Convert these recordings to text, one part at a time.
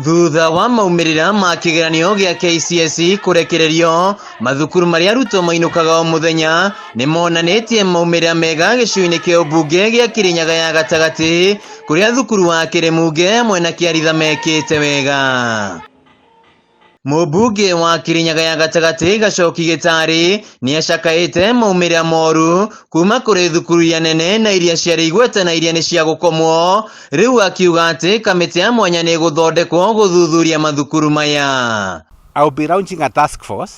Thutha wa maumĩrĩra ma kĩgeranio gĩa KCSE kũrekererio, mathukuru marĩa arutwo mainũkaga o mũthenya nĩ monanĩtie maumĩrĩra mega gĩcigo-inĩ kĩa ũmbunge gĩa Kĩrĩnyaga ya gatagatĩ kũrĩa thukuru wa Kĩrĩmunge hamwe na Kĩaritha mekĩte wega. Mũmbunge wa Kĩrĩnyaga ya gatagatĩ Gacoki Gĩtarĩ nĩacakaĩte maumĩrĩra moru kuma kũrĩ thukuru iria nene na iria ciarĩ igweta na iria nĩ cia gũkomwo, rĩu akiuga atĩ kamĩtĩ ya mwanya nĩ ĩgũthondekwo gũthuthuria mathukuru maya. I will be launching a task force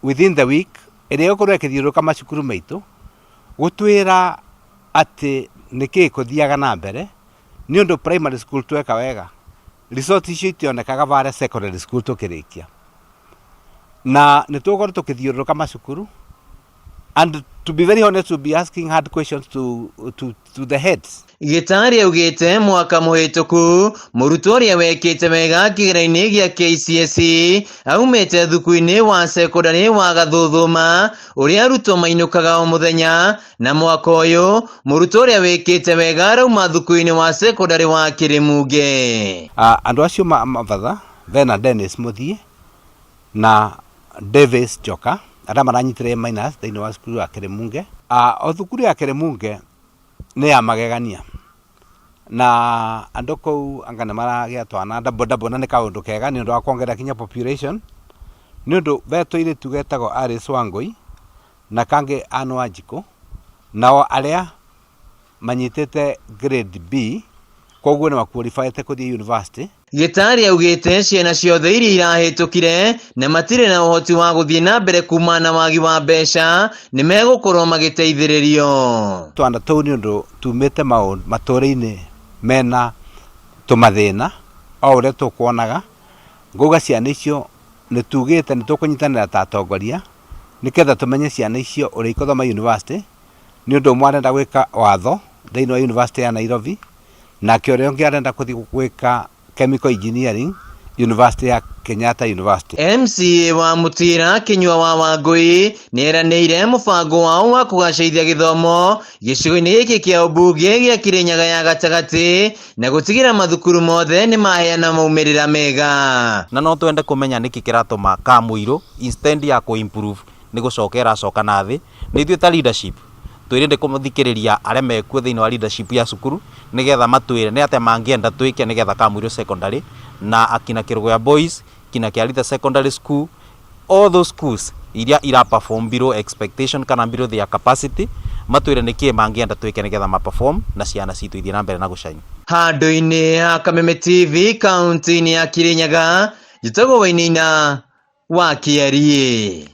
within the week ĩrĩa ĩgũkorwo ĩkĩthiũrũrũka macukuru maitũ gũtwĩra atĩ nĩkĩĩ kũthiaga na mbere nĩ ũndũ primary school tweka wega result icio itionekaga varĩa secondary school tũkĩrĩkia na nĩ tũgũkorwo tũkĩthiũrũrũka macukuru and to be very honest we'll be asking hard questions to the heads. Gĩtarĩ augĩte mwaka mũhĩtũku mũrutwo ũrĩa wekĩte wega kĩgeranio-inĩ gĩa KCSE aumĩte thukuru-inĩ wa cekondarĩ wa Gathũthũma ũrĩa arutwo mainũkaga o mũthenya na mwaka ũyũ mũrutwo ũrĩa wĩkĩte wega arauma thukuru-inĩ wa cekondarĩ wa Kĩrĩmunge. Andũ acio mabatha bena Dennis Muthie na Davis Njoka arĩa maranyitire A minus thĩinĩ wa cukuru ya Kĩrĩmunge. O thukuru ya Kĩrĩmunge nĩ ya magegania na andũ kũu anga nĩ maragĩa twana double double na nĩ kaũndũ kega nĩ ũndũ wa kuongerera kinya population nĩ ũndũ ve tũirĩtu getagwo Alice Wangũi na kangĩ Ann Wanjikũ nao arĩa manyitĩte grade B koguo nĩ maqualifyĩte kũthiĩ university. Gĩtarĩ augĩte ciana ciothe iria irahĩtũkire na matirĩ na ũhoti wa gũthiĩ na mbere kumana na wagi wa mbeca nĩ megũkorwo magĩteithĩrĩrio. Twana tũu nĩ ũndũ tumĩte matũũra-inĩ mena tũmathĩna o ũrĩa tũkuonaga ngauga ciana icio nĩ tugĩte nĩ tũkũnyitanĩra ta atongoria nĩgetha tũmenye ciana icio ũrĩa ikũthoma university nĩ ũndũ ũmwe arenda gwĩka watho thĩinĩ wa university ya Nairobi nake ũrĩa ũngĩ arenda kũthiĩ gwĩka chemical engineering university ya Kenyatta University. MCA wa Mũtira Kĩnyua wa Wangũi nĩeranĩire mũbango wao wa kũgacĩrithia gĩthomo gĩcigo-inĩ gĩkĩ kĩa ũmbunge gĩa Kĩrĩnyaga ya gatagatĩ na gũtigĩra mathukuru mothe nĩ maheana maumĩrĩra mega. Na no twende kũmenya nĩkĩ kĩratũma Kamũirũ instead ya kũ improve nĩ gũcoka ĩracoka na thĩ. Nĩ ithuĩ ta leadership twĩrĩndĩ kũthikĩrĩria arĩa mekuo thĩinĩ wa leadership ya cukuru nĩgetha matwĩre nĩ atĩa mangĩenda twĩke nĩgetha Kamũirũ Secondary na akina Kĩrũgũya Boys, kina Kĩaritha Secondary School, all those schools iria ira perform below expectation kana below their capacity matwĩre nĩkĩĩ mangĩenda twĩke nĩgetha ma perform na ciana citũ ithiĩ na mbere na gũcaina. Handũ-inĩ ha Kameme TV kaunti-inĩ ya Kirinyaga, njĩtagwo Wainaina wa Kĩariĩ.